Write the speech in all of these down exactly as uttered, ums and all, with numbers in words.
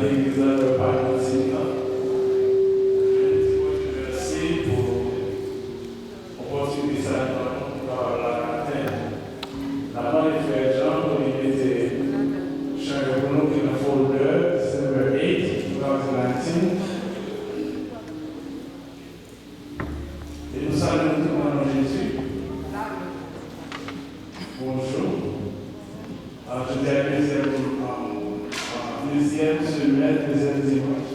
Legliz la lè pa nou di nan. Mèsi pou opòtinite sa li ban nou pou nou kapab la maten. N ap mande frè Jean pou li mete chante pou nou ki nan folder December eight, two thousand nineteen. E nou salye nou tout nan non Jezi. Bonjou. A, jodi a dezyèm, a, a, dezyèm semèn, dezyèm dimanch.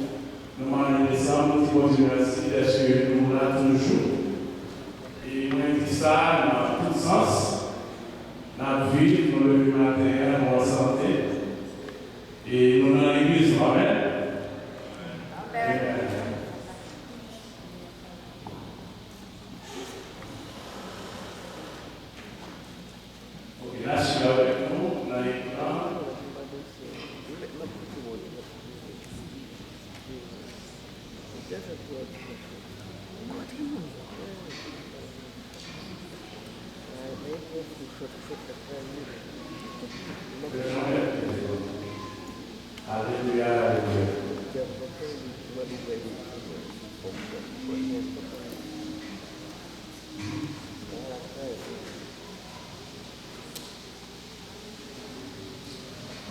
Nou mande desanm, nou di Bondye mèsi dèske nou la toujou. E mwen di sa nan tout sans, n ap viv, nou leve maten an, nou an sante. E nou nan legliz nou, amèn. Amèn. Ok, n a swiv avèk nou nan ekran. Alelouya, alelouya.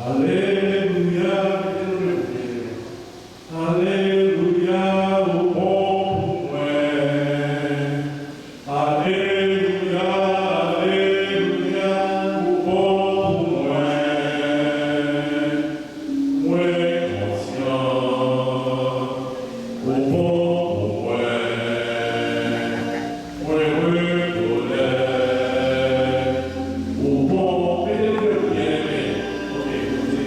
Alelouya, mete nou debout. Alelouya, ou bon pou mwen. Alelouya, alelouya, ou bon pou mwen. Mwen konsyan, ou bon pou mwen. Mwen rekonèt, ou bon. Mete nou debout, byeneme. Ok, nou di,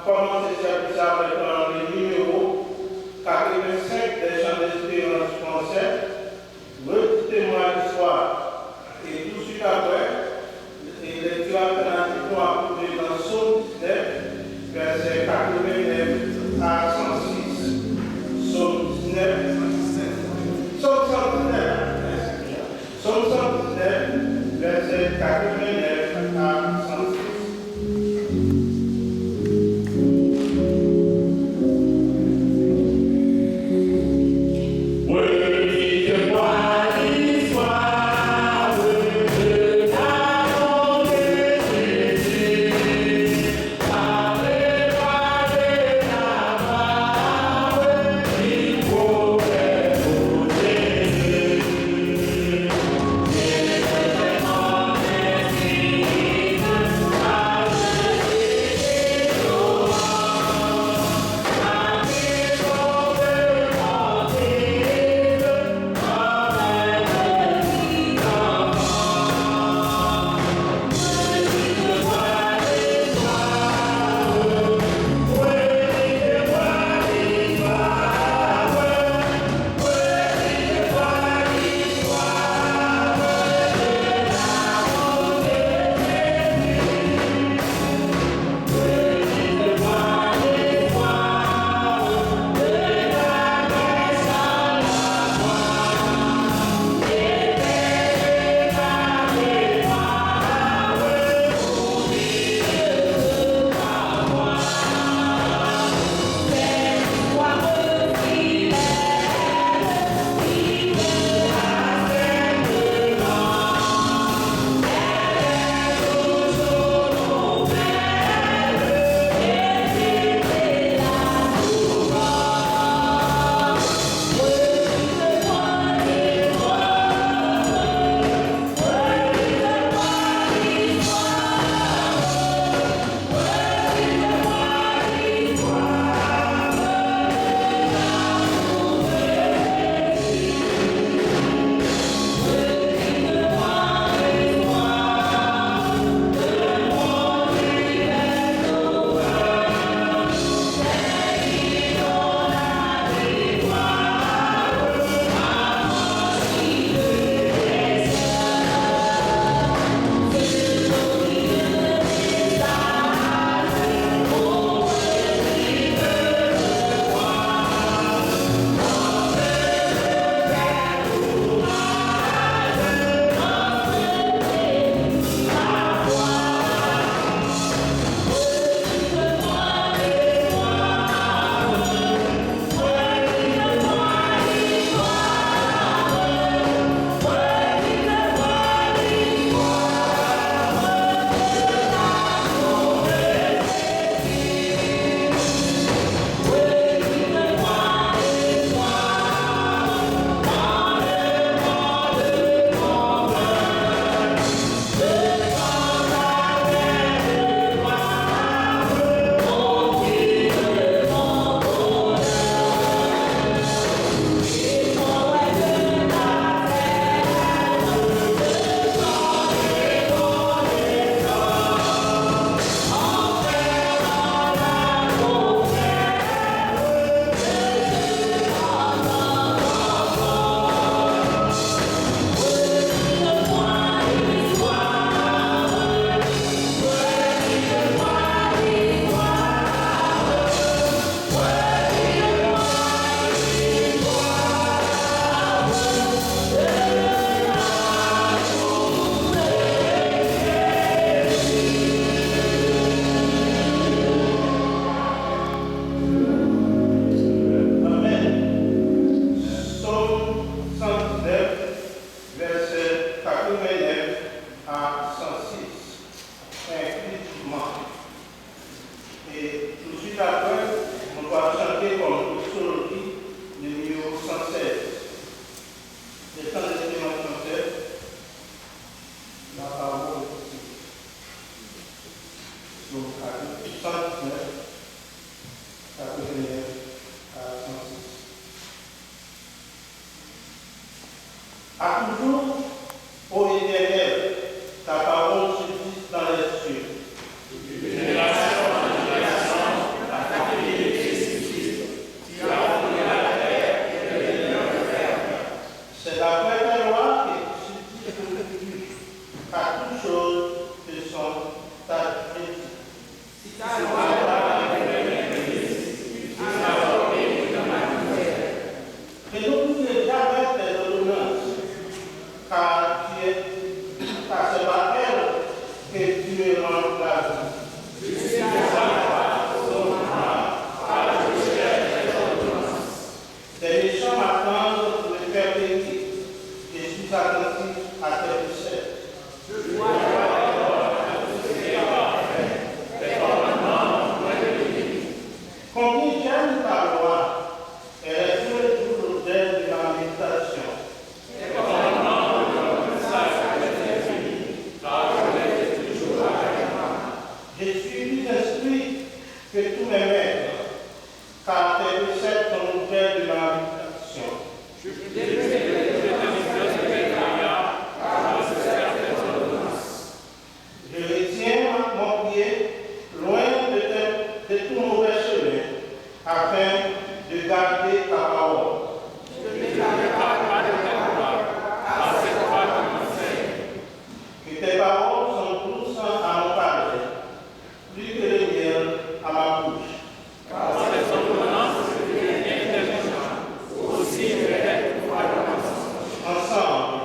Kòmanse sèvis avèk, euh, le numéro quatre-vingt-cinq des Chants d'Espérance français, Redis-moi l'histoire. Et tout de suite après, et lecture alternative, nous allons trouver dans Psaume dix-neuf, versets quatre-vingt-neuf à cent six. Psaume dix-neuf, Psaume cent dix-neuf, merci bien. Psaume cent dix-neuf, versets quatre-vingt-neuf à cent six. Amèn. Sòm san diznèf, vèsè katrevennnèf a san sis, enklizivman. E touswit apre, nou pral chante kòm doksoloji nimewo san sèz. Desann enstriman chansè, la pawòl di Dye. Sòm katreven, san diznèf, katrevennnèf a san sis. À toujours, ô Éternel, ta parole subsiste dans les cieux. De génération en génération, Que tous mes maîtres, car tes préceptes sont l'objet de ma méditation. Je retiens mon pied loin de, tes- de tout mauvais chemin, afin de garder ta parole. Que tes paroles sont douces à mon palais, plus que le miel à ma bouche. Ensemble,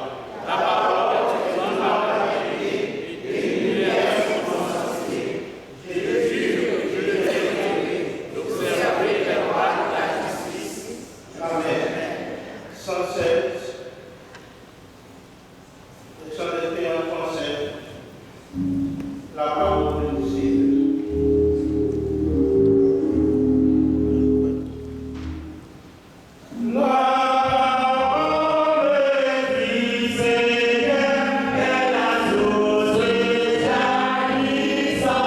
Amen. Cent seize. Exode en français. La parole du Seigneur. La parole du Seigneur est la source jaillissante.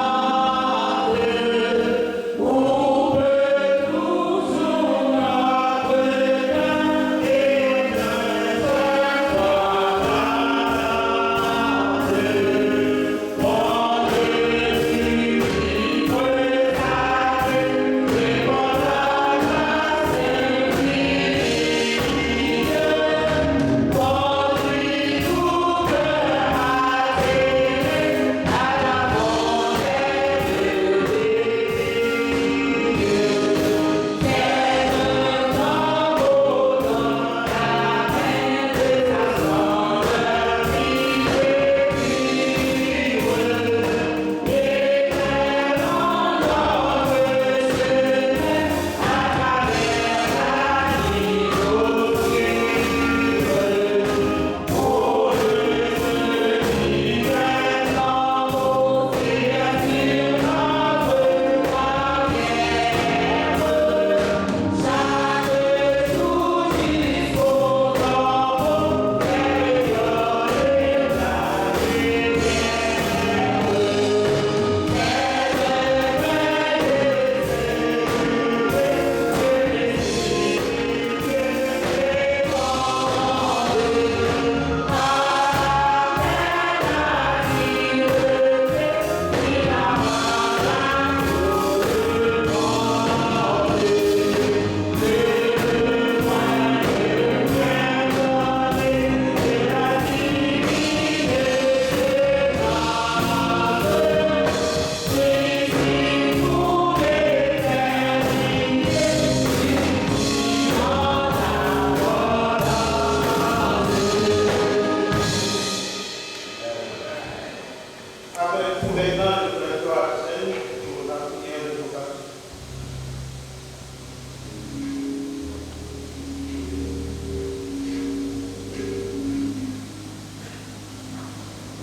Avèk pou mètnan de prèt yo a sèn, pou la priyè de vokasyon.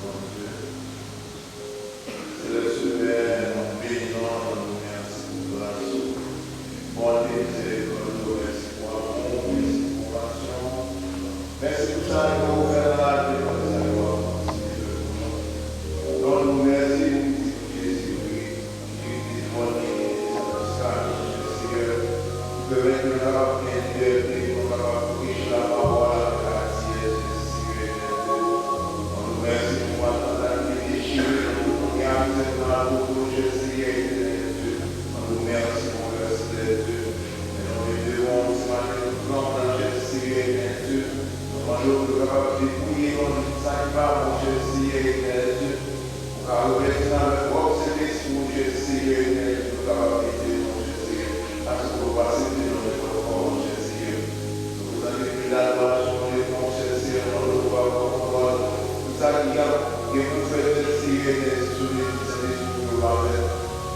Bondye, Selès Pè, nou beni w, nou di w mèsi pou gras ou, bonte, mizerikòd ou, mèsi pou amou w, mèsi pou konpasyon w. Mèsi pou sa ke w fè nan lavi nou, mèsi pou sa ke w ap kontinye fè pou nou. Nou di w mèsi pou pitit ou Jezikri, ki vin vòlifye Sentespri a nou, Senyè, ki pèmèt nou kapab gen libète, pou nou kapab preche lapawòl avèk latiyès, Senyè Etènèl Dye. Nou di w mèsi pou atant la ki te dechire, nou di w konn gen aksè nan lapopo nou, Senyè Etènèl Dye. Nou di w mèsi, mon Pè Selès Dye. Men nou vin devan w se maten, nou tremble, Senyè Etènèl Dye. Nou mande w pou nou kapab depouye nou de tout sa ki pa bon, Senyè Etènèl Dye. Ou ka revèti n avèk wòb Sentespri w, Senyè Etènèl, pou nou kapab mete nou, Senyè, paske w pa aksepte nou nenpòt kòman, Senyè. Nou prezante pli ladorasyon nou devan w, Senyè, nou mande w pou w pran kontwòl. Tout sa ki ap gen pou fèt, Senyè Etènèl, sou legliz, Sentespri w pa fèt.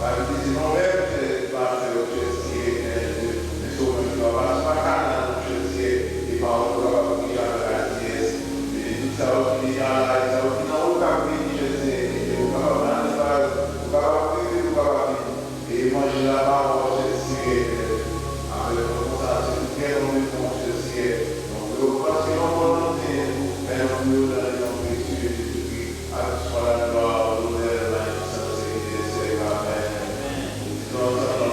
Pa kite se nou menm, Senyè, ki pa fè yo, Senyè Etènèl Dye. Men se w menm ki pa pase pa kanal nou, Senyè, e pawòl ou kapab preche avèk latiyès. Beni tout sa yo ki deja la e sa yo ki nan wout k ap vini, Senyè, e ke ou kapab mande pa yo, ou kapab revele, ou kapab vin e evanjil la pa wòch, Senyè Etènèl Dye. Avèk nou konsa, se pou kè nou devan w, Senyè. Nou priye w paske yon bon non w genyen, men nou priye w nan le non presye de Jezikri. A tout fwa laglwa, lonè, majistis, sèk dè syèk. Amèn. Nou di nou ansanm,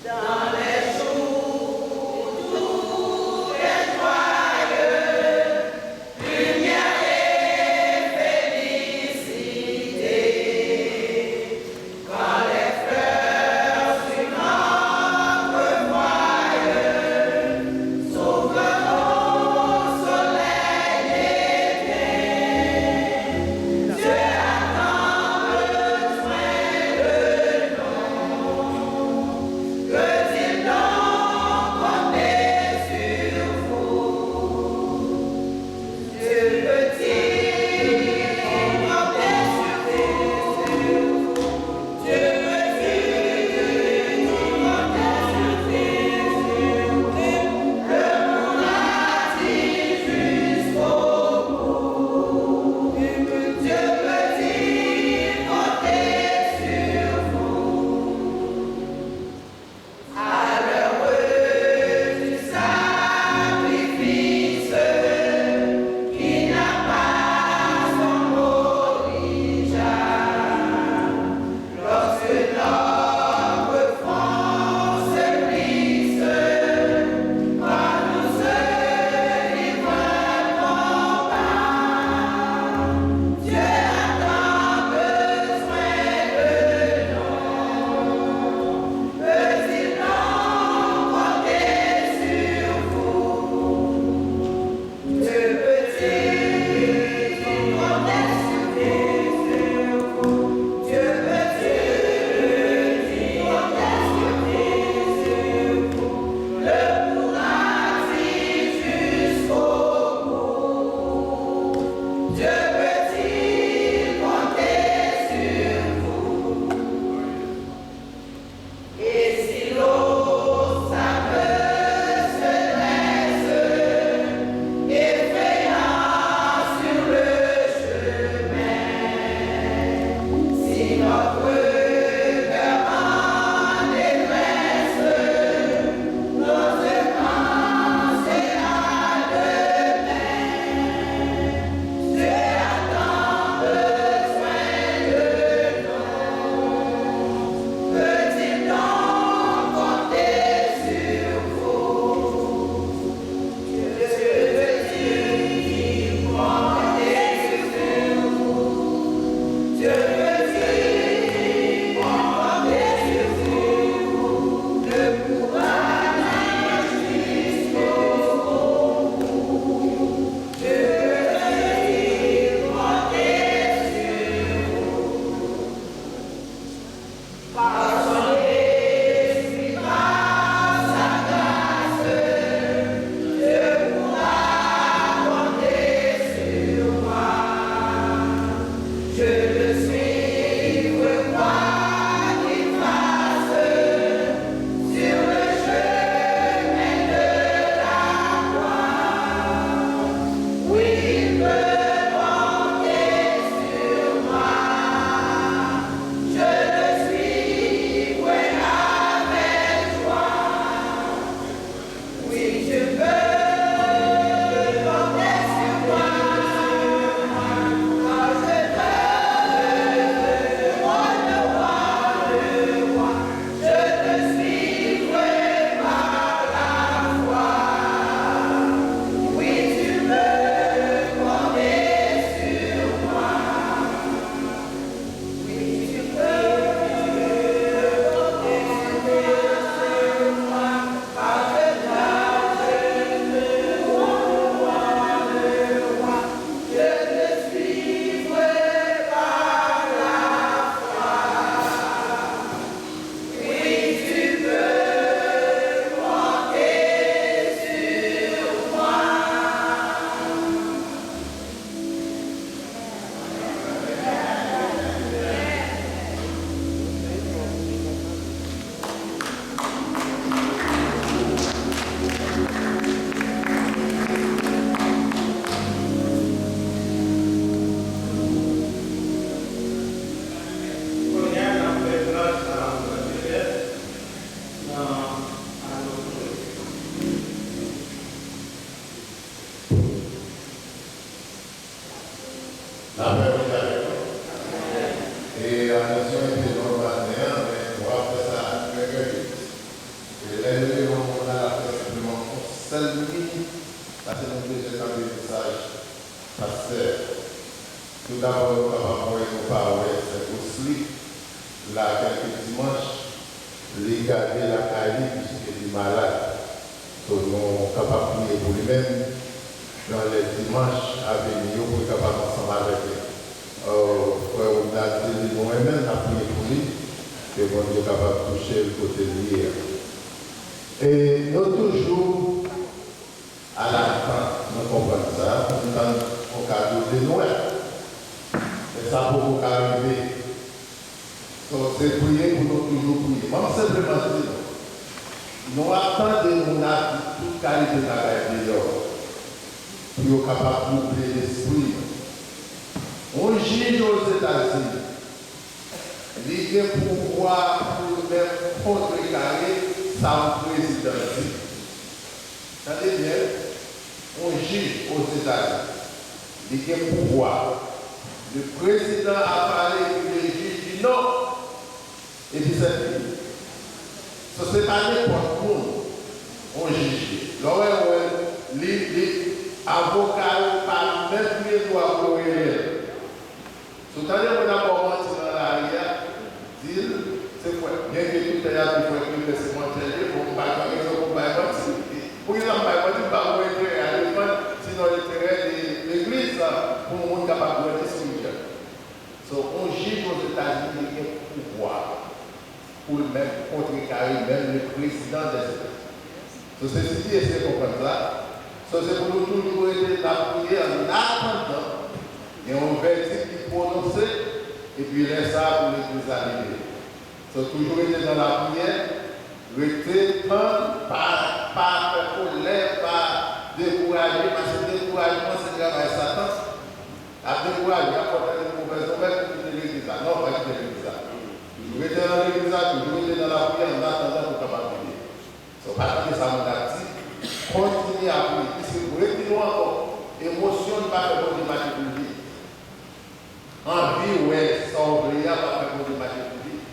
Dans les jours doux et joyeux, lumière et félicité, quand les fleurs sur l'arbre voyeux s'ouvrent au soleil d'été, Dieu a tant besoin de nous que Dimanch, li gade lakay li, piske li malad. So, nou kapab priye pou li menm, nan lè dimanch aveni yo, pou li kapab ansanm avèk li. Frè Obnal di li, nou renmen l, n ap priye pou li, ke Bondye kapab touche l kote li ye a. E nou toujou alatant, nou konprann sa, pou n tann yon kado de Nwèl. Men sa poko ka rive. So, se priye pou nou toujou priye. Ban m senpleman di nou, nou ap tande moun ap di tout kalite bagay deyò, pou yo kapab twouble lespri nou. Yon jij Ozetazini, li gen pouvwa pou l menm kontrekare sa yon prezidan di. Tande byen, yon jij Ozetazini, li gen pouvwa. Le prezidan ap pale, epi le jij di non, epi se fini. So, se pa nenpòt moun, yon jij ye. Lè w wè, wè, li, li, avoka yo pa menm gen dwa pou yo rele l. Si w tande moun ap ba w manti nan lari a, di l, se frè. Byenke tout tè a di frè Cliver se mantè l ye, bon, m pa gen rezon pou m bay manti. Poukisa m bay manti? M pa gen enterè a defann, sinon enterè de legliz la, pou yon moun kapab grandi espirityèlman. So, yon jij Ozetazini, li gen pouvwa pou l menm kontrekare menm le prezidan dèzetazini. So, se si Dye vle konprann sa. So, se pou nou toujou rete nan lapriyè, an atandan gen yon vèdik ki pwononse, epi lè sa a pou legliz la libere. So, toujou rete nan lapriyè, rete tann, pa, pa fè kolè, pa dekouraje, paske dekourajman se travay Satan. Ap dekouraje, ap fè w tande movèz nouvèl pou kite legliz la. Non, pa kite legliz la. Toujou rete nan legliz la, toujou rete nan lapriyè, an atandan pou w kapab priye. So, pa kite sa moun ap di, kontinye ap priye. Piske pou repli nou ankò, emosyon li pa fè Bondye mache pou li. Anvi wè sa w vle a pa fè Bondye mache pou li.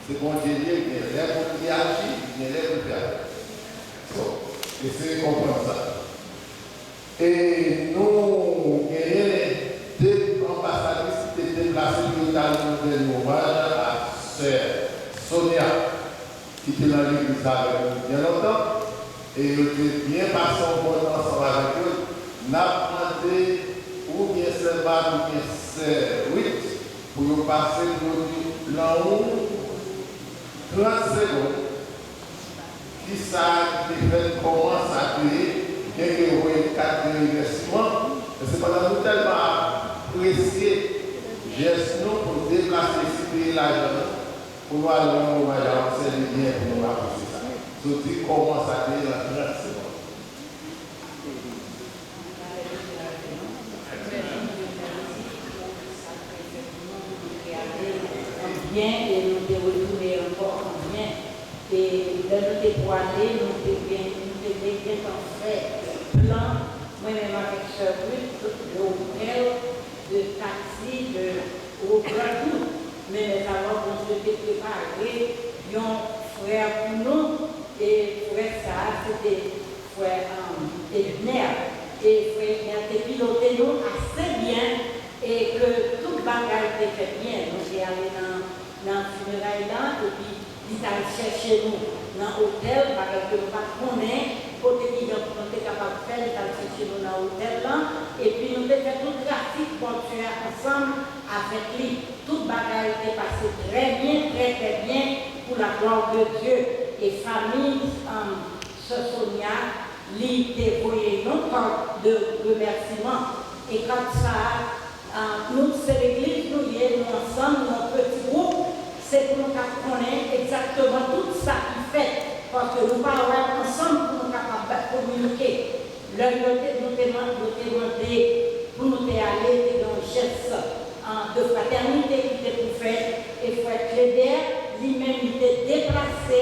Se Bondye li ye, gen lè pou li aji, gen lè pou li fè apèl. So, eseye konprann sa. E nou genyen de anbasadris ki te deplase pou yo ta rann yon dènye omaj a sè Sonia, ki te nan legliz la avèk nou byen lontan, e yo te byen pase yon bon tan ansanm avèk yo. N ap mande oubyen sè Marc oubyen sè Ruth pou yo pase pou yo di nan yon trant segonn, kisa ki te fèt, kòman sa te ye, byenke yo voye kat de remèsiman, men sepandan nou tèlman apresye jès nou pou nou deplase isit, peye lajan nou, pou nou al rann omaj a yon sè Lilyen, pou nou apresye sa. So, di kòman sa te ye nan trant segonn. Byen, e nou te retounen ankò an byen. E lè nou te pwale, nou te gen, nou te gentan fè plan, mwen menm avèk sè Ruth, de otèl, de taksi, de wopran, tout. Men lè sa a, Bondye te prepare yon frè pou nou, e frè sa a, se te frè, um, Edner. E frè Edner te pilote nou ase byen, e ke tout bagay te fèt byen. Nou te ale nan, nan fineray la, epi li t al chèche nou nan otèl, bagay ke nou pa t konnen, kote ki jan pou nou te kapab fè, li t al chèche nou nan otèl la, epi nou te fè tout trafik pòtyè ansanm avèk li. Tout bagay te pase trè byen, trè, trè byen, pou la glwa de Dye. E fanmi, um, sè Sonia, li te voye yon kat de remèsiman. E kat sa a, ah, nou, se legliz nou ye, nou ansanm, nou yon peti gwoup, se pou nou ka konnen egzakteman tout sa ki fèt, paske nou pa wè ansanm pou nou kapab kominike. Lè yo te, nou te man-, yo te mande pou nou te ale, te gen yon jès, ah, de fratènite ki te pou fèt, e frè Kleber, li menm, li te deplase,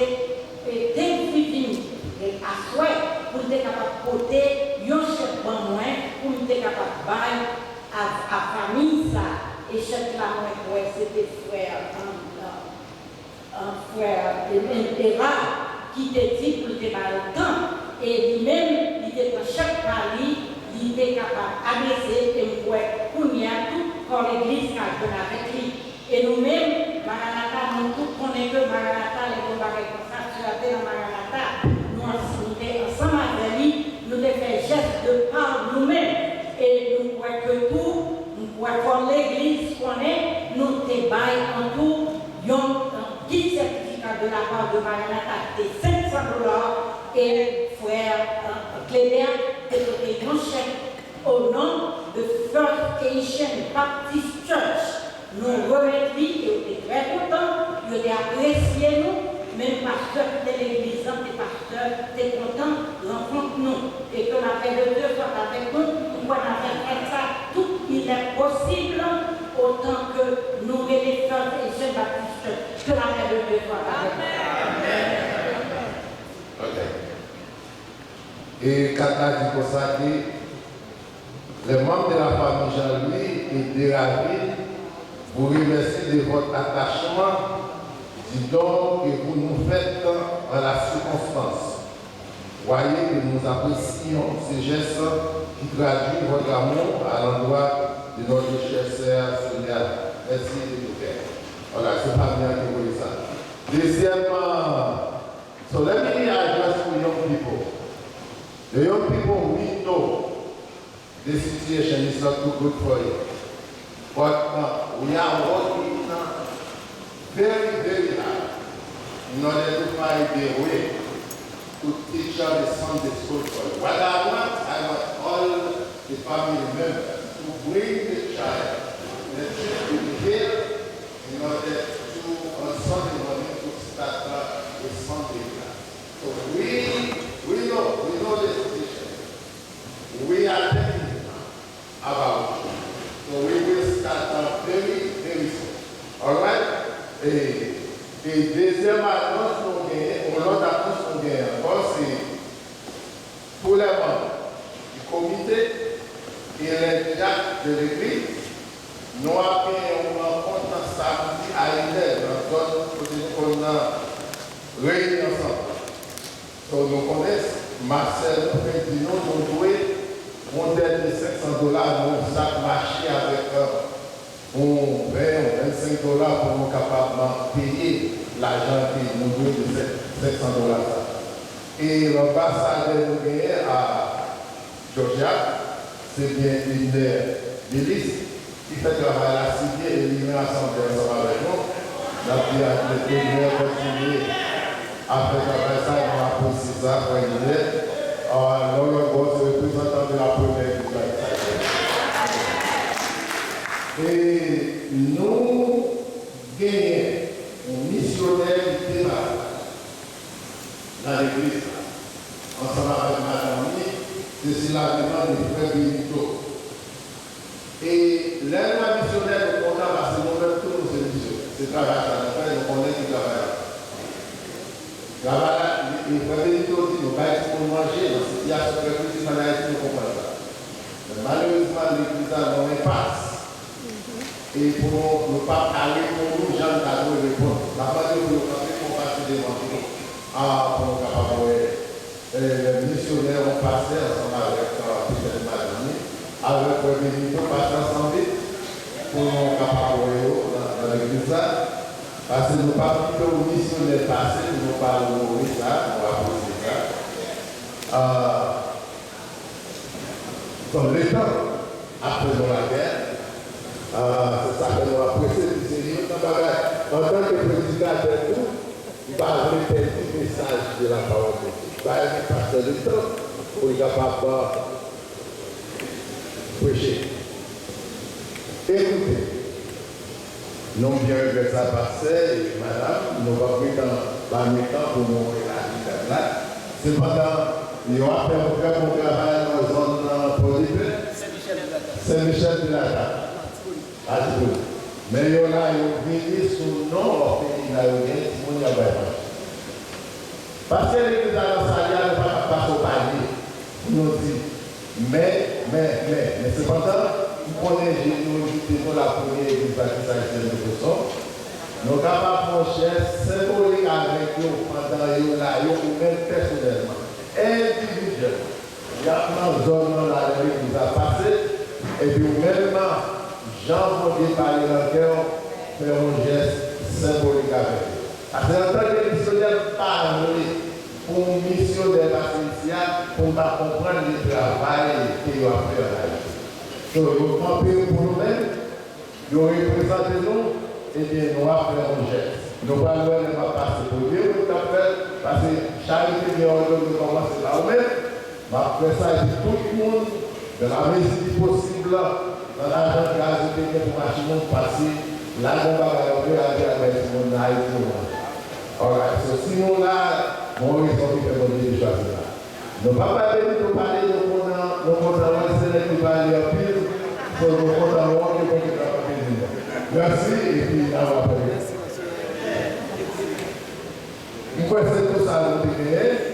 e te vini, e aswè, pou l te kapab pote yon chèk ban mwen, pou m te kapab bay a, a fanmi sa. E chèk la, mwen kwè se te frè, ah, ah, ah, frè, e, e, Era ki te di pou l te ba yo tan. E li menm, li te pran chèk pa li, li te kapab adrese, e m kwè kounye a tout kò legliz ka jwenn avèk li. E nou menm, Maranata, nou tout konnen ke Maranata, lè yon bagay konsa, si w te nan Maranata, nou, ans- nou te ansanm avè li, nou te fè jès de pa nou menm. E nou kwè ke tou, nou kwè fò legliz konnen, nou te bay an tou yon, yon gid sètifika de la pa de Maranata ki te senk san dola, e frè, euh, Cléber te pote yon chèk au nom de First Haitian Baptist Church, nou remèt li e yo te trè kontan, yo te apresye nou, menm pastè ki te legliz lan, te pastè, te kontan rankont nou. E ke la pè de Dye swa avèk nou, nou kwè n ap fè fèt sa tout ilè posib, otan ke nou rele First Haitian Baptist Church. Ke la pè de Dye swa avèk nou. Ok. Et Kaka dit comme ça que les membres de la famille Jean-Louis et de Ravine vous remercient de votre attachement, du don que vous nous faites en la circonstance. Voyez que nous apprécions ce geste qui traduit votre amour à l'endroit de notre chère sœur Sonia. Merci de tout cœur. Voilà, se pa mwen ki voye sa. Dezyèm, euh, so let me address to young people. The young people, we know the situation is not too good for you. But uh, we are working uh, very, very hard in order to find a way to teach uh, the Sunday school for you. What I want, I want all the family members to bring the child, the children here in order to, on Sunday morning, to start uh, a Sunday class. So we, we know, we know the situation. We are thinking about you. So we will start uh, very, very soon. Alright? E, e dezyèm anons nou genyen, yon lòt anons nou genyen ankò, se pou lè manm di komite e lè dyak de legliz, nou ap genyen yon rankont nan samdi a inè nan zòn kote nou konn nan reyini ansanm. So, nou konnen, Marcel nou fè di nou, nou dwe yon dèt de senk san dola, nou sa k mache avèk yon ven, yon vennsenk dola pou nou kapab peye lajan ke nou dwe de senk san dola sa. E anbasadè nou genyen a Jòjya, se byen Edner Bilis, ki fè travay la si byen e li nan asanble ansanm avèk nou. N ap di a Edner kontinye a fè travay sa, nou apresye sa, frè Edner. Yon lòt bò, se reprezantan de la premyè legliz la ki sa fè. E nou genyen yon misyonè ki te pase nan legliz la, ansanm avèk madanm li, se sila demann de frè Benito. E lè nou wè misyonè, nou kontan paske nou menm tou nou se misyonè. Se travay sa nou fè, nou konnen ki travay la. Travay la, e frè Benito di nou bay timoun manje nan sitiyasyon trè kritik ann Ayiti, nou konprann sa. Men malerezman, legliz la nan yon enpas. E pou nou, nou pa ka reponn ou jan n ta dwe reponn. N ap mande pou yo kanpe pou yon pati devan nou, a, pou nou kapab wè, e, misyonè, yon pastè ansanm avèk, a, petèt madanm li, avèk frè Benito pase ansanm vit pou nou kapab wè yo nan, nan legliz la. Paske nou p ap kite yon misyonè pase pou nou pa onore sa, nou apresye sa. A, Donk, letan ap fè nou lagè, a, se sa fè nou apresye, epi se youn nan bagay. Antanke predikatè tou, m pa vle pèdi mesaj de la parole de Dieu. M pa renmen pastè letan pou l kapab, a, preche. Ekoute, nou byen regrèt sa, pastè e madanm, nou p ap gentan ba nou tan pou nou elaji tèm la. Sepandan, yo ap fè yon trè bon travay nan zòn, nan Pòdepè, Sen Michèl de Lata, Latibonit. Men yo la, yo vini sou non òfelina yo genyen, timoun y ap bay manje. Paske legliz la nan sa l ye a, nou pa t ap pase w pa l ye pou nou di, men, men, men, men sepandan, m konnen jenerozite nou la premye legliz batiste ayisyen de Boston. Nou kapab fè yon jès senbolik avèk yo pandan yo la, yo ou menm pèsonèlman, endividyèlman. Y ap nan zòn nan la lè legliz la pase, epi ou menm, jan Bondye pale nan kè w, Fè yon jès senbolik avèk yo. Paske antanke misyonè, m pa vle pou yon misyonè pase isi a, pou n pa konprann li travay ke yo ap fè an Ayiti. So, yo kanpe pou nou menm, yo reprezante nou, ebyen, nou ap fè yon jès. Nou pral wè lè m ap pase premye wout k ap fèt, paske charite byen òdone kòmanse pa ou menm. M ap fè sa epi tout moun, dans la mesure du possible, nan lajan gaz ou te gen pou machin ou, pase lage yon bagay antre al di al bay timoun nan Ayiti yo manje. Alright, so si nou la, gon rezon ki fè Bondye te chwazi la. Nou pa bay Benito pale, nou kontan, nou kontan wè se nèg ki pale anpil, so nou kontan wè ke Bondye kapab beni nou. Mèsi, epi n a wè apre. M kwè se tou sa nou te genyen.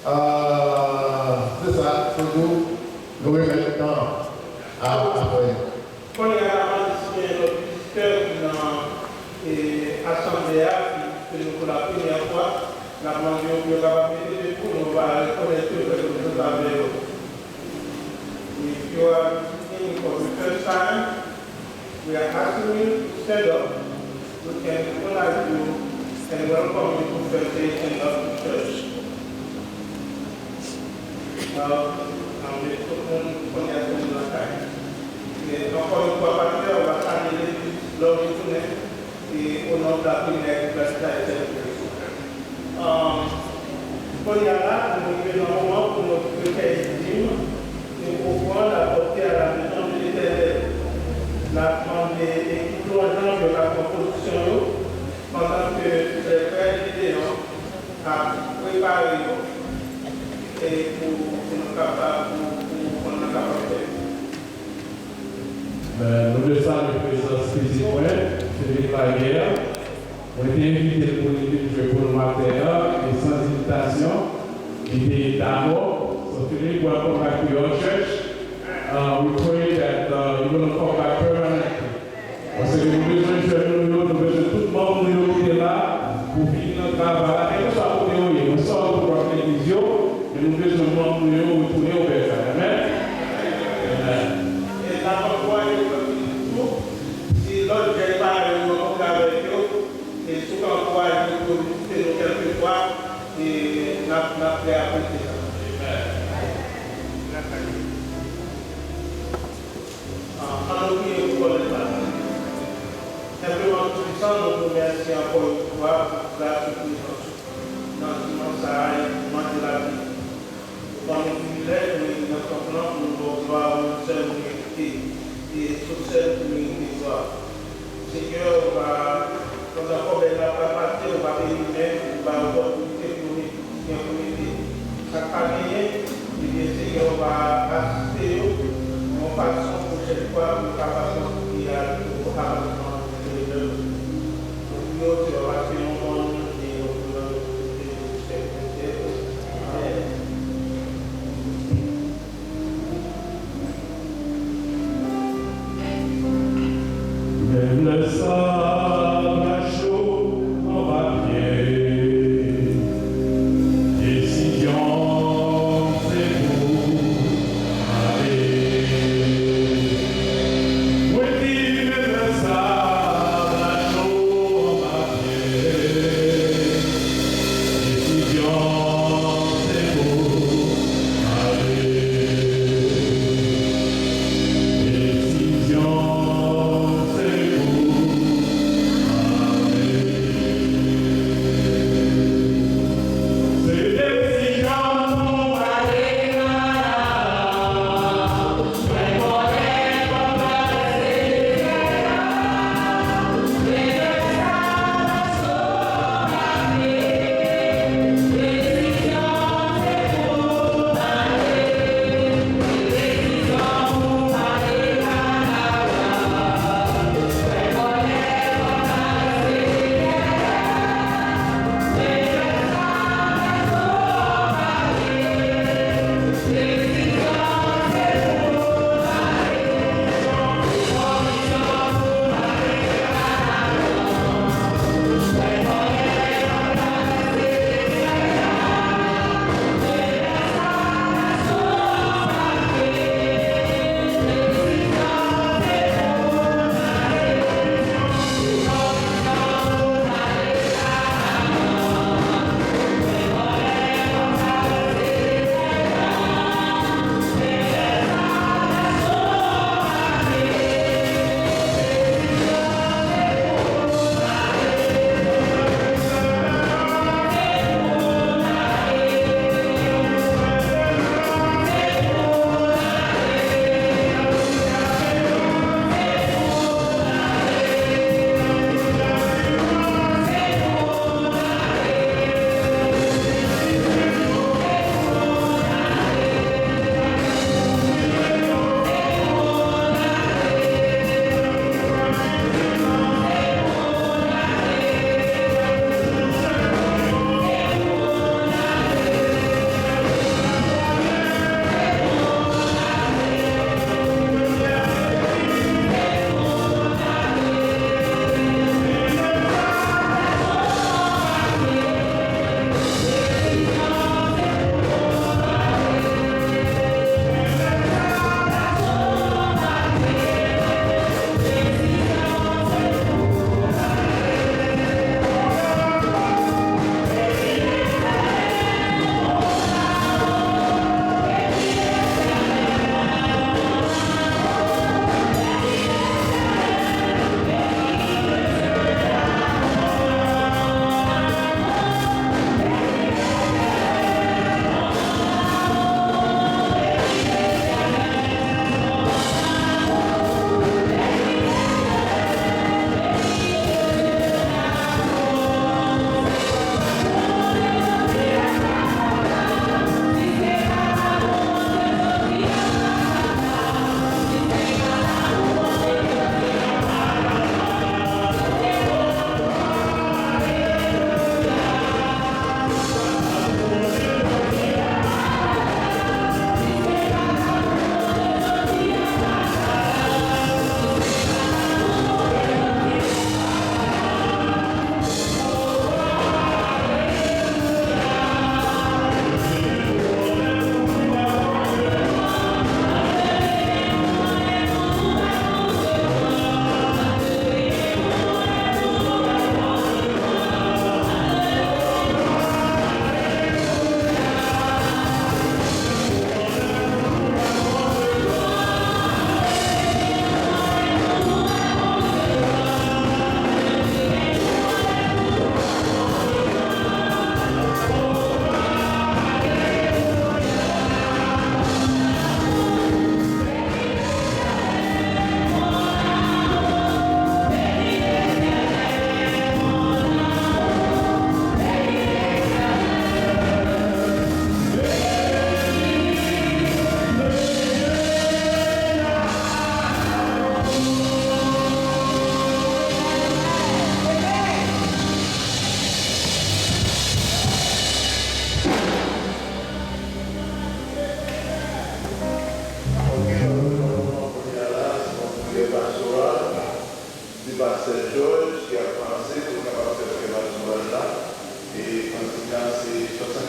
Ah, se sa, toujou, nou remèt tan a, a frè yo. Kounye a, n ap mande si gen lòt vizitè ki nan, e, asanble a, ki, ki nou pou la premyè fwa, n ap mande yo pou yo kapab mete debout, nou va rekonèt yo, fè konfyans avè yo. If you are visiting for the first time, we are asking you to stand up. We can recognize you and welcome you to First Day Stand Up Church. Now, ann met tout moun kounye a se moun lakay. E ankò yon fwa, pastè, w a salye legliz lè w retounen, e o non de la premyè eglise batistè ayisyen. Kounye a la, nou rive nan moman pou nou rekèyi dim, e ofrann apòte à la maison de l'Éternel. N ap mande ekip louwanj lan pou yo ta pran pozisyon yo, pandan ke frè Fred Gideon ap prepare yo, e pou, pou nou kapab, pou, pou ofrann nan kapab fèt. Men, nou vle salye prezans pitit mwen, Philippe Laguerre. Mwen te envite l pou li vin jwe pou nou maten an, e san ezitasyon, li te dakò. So, Philippe, welcome back to your church. Uh, we pray that, uh, you're gonna come back permanently. Paske nou bezwen jèn nou yo, nou bezwen tout manm nou yo ki te la pou vini nan travay la, kèlkeswa kote yo ye. Mwen sòti pou lòt legliz yo, men nou bezwen manm nou yo retounen o Bèlkay. Amèn? Amèn. E n ap ankouraje frè Philippe tou, si lòt jèn parèy ou ankontre avèk yo, e si w ka ankouraje yo pou yo vizite nou kèlkeswa, e n ap, n ap trè apresye sa. Amèn. An nou priye pou kòlèg la. Senpleman, Toupisan, nou di w mèsi ankò yon fwa pou gras ou prezans ou nan dimanch sa a e pou mande lavi. Ou ban nou privilèj pou reyini nan tanp lan pou nou ba w glwa ou menm sèl ou merite, e se ou sèl ki merite glwa. Senyè, ou va, pandan kòbèy la pral pase, ou va beni men, ou ba yo opòtinite pou yo mete ki gen pou mete. Sa k pa genyen, ebyen, Senyè, ou va asiste yo yon fason pwochèn fwa pou yo kapab kontribye a yon avansman espirityèl. Nou priye w, Senyè, paske nou konn e nou priye w nan non de Jezi Kris. Amèn. Menm lè sab la cho anba pye, desizyon se pou ale. Mwen di menm lè sab la cho anba pye, desizyon se pou ale. Desizyon se pou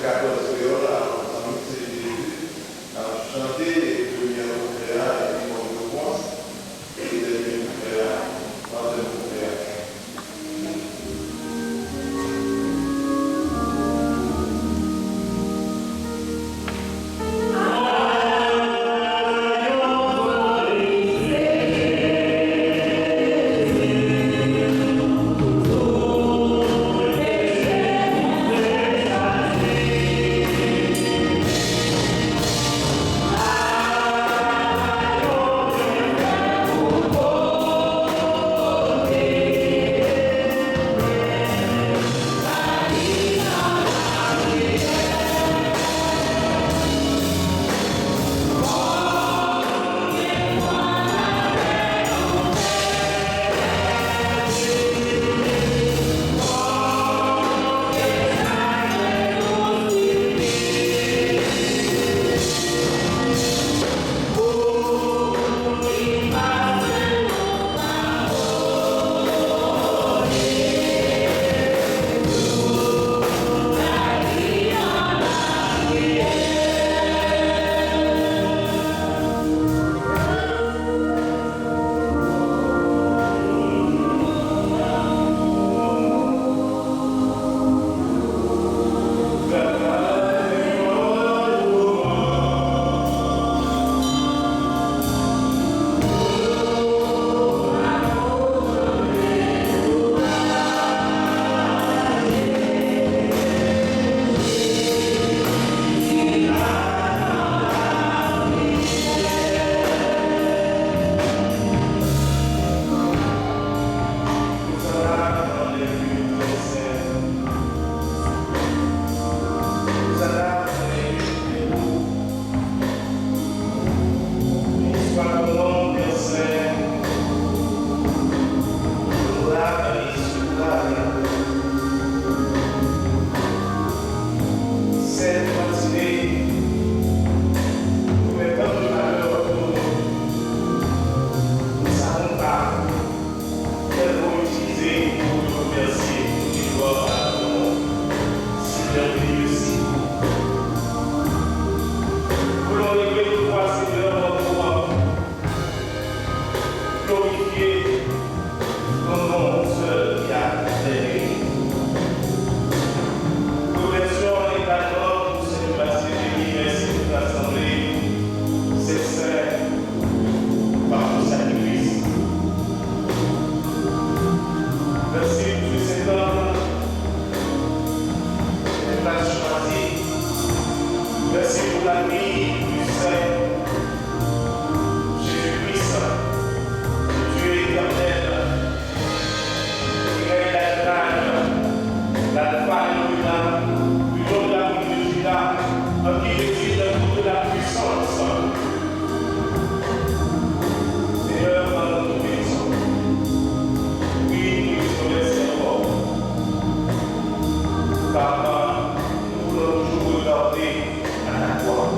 Katòz kreyòl la, ansanm, se Jezi. N ap chante premyè kouplè a, epi kòm repons, e dènye kouplè a, twazyèm kouplè a. Sèl kantite pou mèt antre nan lòt nou, nou sa nou pa tèlman itilize pou nou remèsye pou glwa a non. Senyè, beni Mesi. Pou nou leve nou vwa, Senyè, nan non a. Glorifye nan non ou sèl ki a dènye. Remèsyon egalman pou Sentplasye beni, mèsi pou rasanble Sent Sen pa yon sakrifis. Mèsi pou Sent Ann, Sentplas chwazi. Mèsi pou lavi pli sen Jezi Kris, Dye etènèl, ki rèy la imaj, l'Alfa et l'Oméga, du nom de la tribu de Juda, en qui réside toute la puissance. Senyè, ban nou tout benediksyon. Wi, nou di w mèsi ankò. Papa, nou voulons toujours regarder à ta gloire.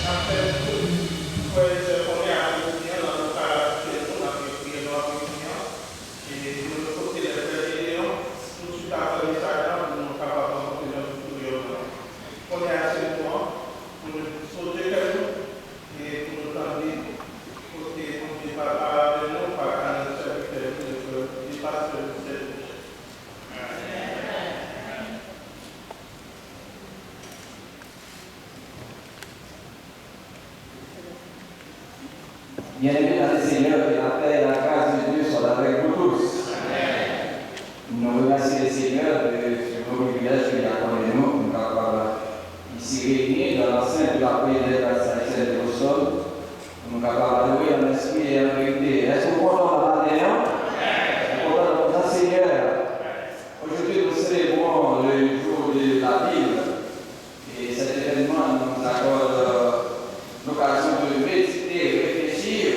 N ap fè tout frè e sè konnen apre priyè an, nan non karaktè nou, n ap gen priyè nou apre priyè an. E nou pote lè frè Jedeyon, tousuit apre mesaj la, pou nou kapab rankontre nan toutoryòm nan. Kounye a, se moman pou nou sote kè nou, e pou nou tande kote Bondye pral pale avè nou pa kanal sèvitè nou, e frè, e pastè nou, sè Joseph. Bien-aimés dans le Seigneur, que la paix et la grâce de Dieu soient avec vous tous. Nou remèsye Lesenyè de ce bon privilèj ke li akòde nou pou nou kapab isi reyini dans l'enceinte de la Prière d'Alliance Haïtienne de Boston, pou nou kapab adore en esprit et en vérité. Èske w kontan nan maten an? Ou kontan nan prezans Senyè a? Aujourd'hui, nous célébrons le jour de la Bible. Et cet événement nous accorde, euh, l'occasion de méditer, réfléchir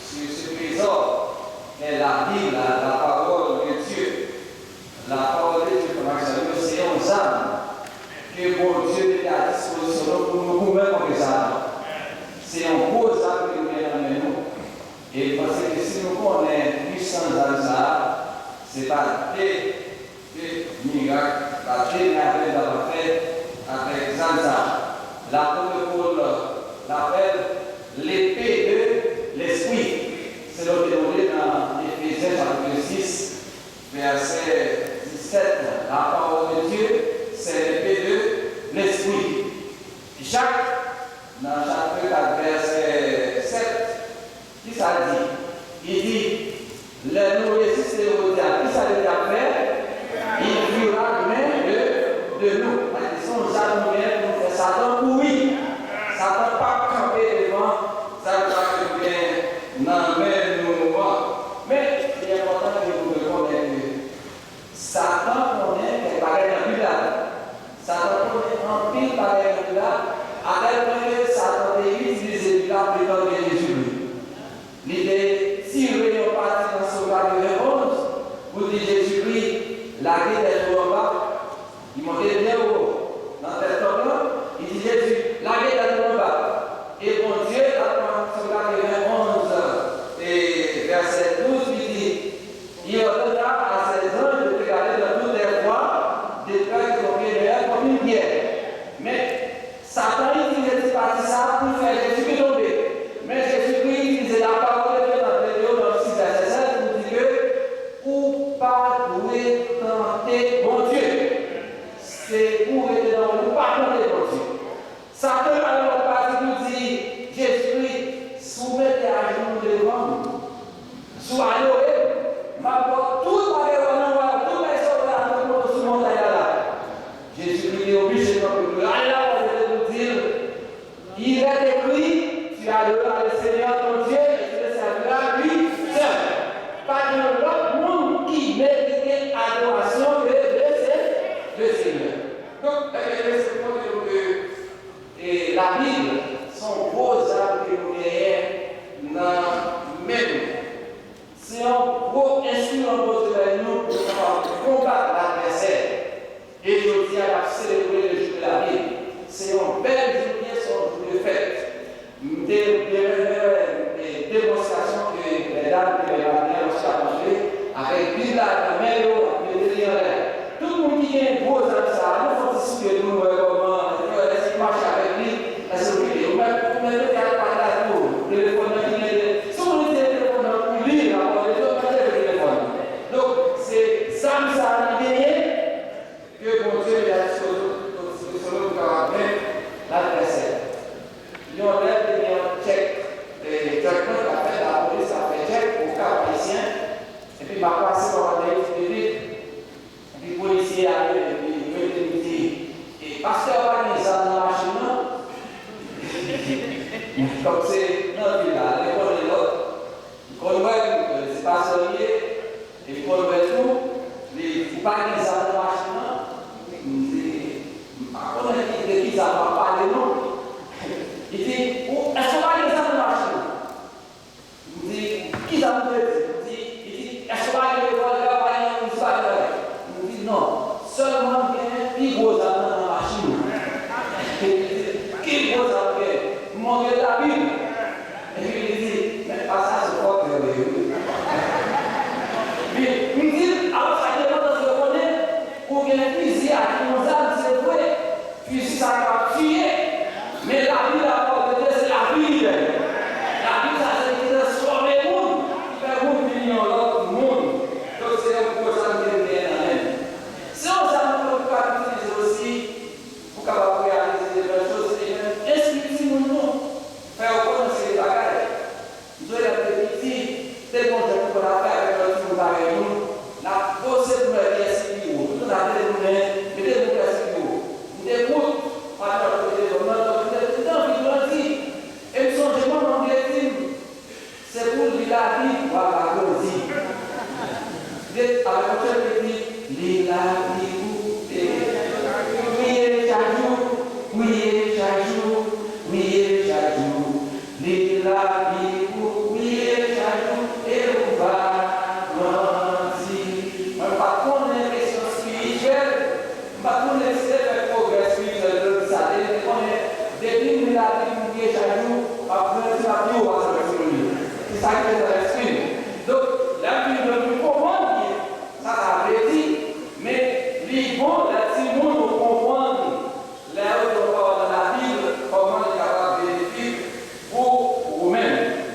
sur ce trésor qu'est la Bible, la, la parole de Dieu. La parole de Dieu, frè Maxime, se yon zam ke Bondye mete a dispozisyon nou pou nou goumen kont Satan. Se yon gwo zam ke nou gen nan men nou. E m panse ke si nou konnen pwisans zam sa a, se pa de de mirak, pa de mèvèy l ap fè avèk zam sa a. Lapot Pòl l apèl l epe de lespri. Se sa l te rele nan Efezyen chapit sis, vèsè disèt, la parole de Dieu, c'est l'épée de l'esprit. Jak, nan chapit kat, vèsè sèt, Kisa l di? Li di, lè nou reziste o dyab, kisa le dyab fè? Il fuira loin de, de nous. Sa vle di, se yon zam nou genyen pou nou fè Satan kouri. Satan p ap kanpe devan zam sa ke nou genyen nan men nou an. Men, li enpòtan ke nou rekonèt ke Satan konnen kèk bagay nan Bib la. Satan konnen anpil bagay nan Bib la, atèl pwen ke Satan te itilize Bib la pou li tante Jezikri. Li te tire yon pati nan Sòm katrevenonz pou di Jezikri lage tèt ou anba. Li monte byen wo nan tèt tanp lan, li di Jezi, lage tèt ou anba. E Bondye, nan Sòm katrevenonz, e vèsè douz, li di, Il ordonna à ses anges de te garder dans toutes tes voies, de peur que ton pied ne heurte contre une pierre. Men, Satan itilize ti pati sa a pou l fè Jezikri tonbe. Men Jezikri itilize lapawòl de Dye nan de Leyonan sis vèsè sèz pou di ke ou pa dwe tante Bondye. Se pou w rete nan, ou pa tante Bondye. Satan al lòt pati pou di Jezikri, si w mete ajounou devan m, si w adore m, m ap ba w tout bagay w nan wa, tout bagay sa w vle, m ap monte sou montay la la. Jezikri te oblije kanpe pou l al la, Bondye te pou di l, Il est écrit, tu adoreras le Seigneur ton Dieu et tu le serviras lui seul. Pa gen lòt moun ki merite adorasyon ke le Se-, le Senyè. Donk, ebyen, se pou di nou ke, e, Labib, se yon gwo zam ke nou genyen nan men nou. Se yon gwo enstriman Bondye bay nou pou nou kapab konbat ladvèsè. E jodi a, n ap selebre le jou de la Bib. Se yon bèl jou li ye, se yon jou de fèt. Lè te gen yon tchèk, eh, tchèk mwen k ap fèt, lapolis k ap fè tchèk pou Kap Ayisyen, epi m ap pase pa Ayiti Piblik, epi polisye a rele m, li rele m, li di, "E, pastè a pa gen zam nan machin nan?" Kòm se nan vil la, lè konnen lòt, m konn wè l, m konnen se pastè li ye, e m konn wè l tou, li, "Ou pa gen zam nan machin nan?" M di, "M pa konnen ki, de ki zam w ap pale non." Li di, "Ou, èske w pa gen zam nan machin nan?" M di, "Ki zam ou vle di?" M di, li di, "Èske w pa gen revòlvè, w pa gen yon zam?" M di, "Non, sèlman m gen pi gwo zam nan nan machin nan." Li di, "Ki gwo zam ou gen?" M montre l Labib. Epi li di, "Men pastè a se fòkè li ye wi." Li, m di, "Apre sa, depandan si w konnen, ou gen fizi ak yon zam, se vre. Fizi sa kapab tiye. Men Labib la, pawòl de Dye, se lavi li menm. Labib sa, se li ki transfòme moun, ki fè moun vin yon lòt moun." Donk, se yon gwo zam ke m genyen nan men m. Se yon zam nou kapab itilize osi pou kapab reyalize de bèl choz, e menm enstwi timoun nou, fè yo konn yon seri bagay. M sonje lè m te piti, te gen yon jwèt nou konn ap fè avèk lòt timoun parèy nou. N ap poze pou n wè kiyès ki pi wo. Tout moun ap leve men, mete men kiyès ki pi wo. M te kout, pa t lòt kote de zòn nan, donk m te, m te anvi grandi. E m sonje manman m te di m, "Se pou w li Labib, w a grandi." Li avèk yon sèl ti, "Li Labib ou, e, priye chak jou, priye chak jou, priye chak jou. Li Labib ou, priye chak jou, e ou va grandi." Mwen pa t konnen kesyon espirityèl, m pa t konnen si se fè pwogrè espirityèl, grandi sa, e m te konnen depi m li Labib, m priye chak jou, m ap grandi, m ap pi wo pase lòt timoun yo. Se sa ki te nan lespri m. Donk, lè m vin jwenn pou m konprann byen sa sa vle di, men li bon lè timoun yo konprann lè yo gen yon pawòl nan Labib, kòman li kapab benefik pou ou menm.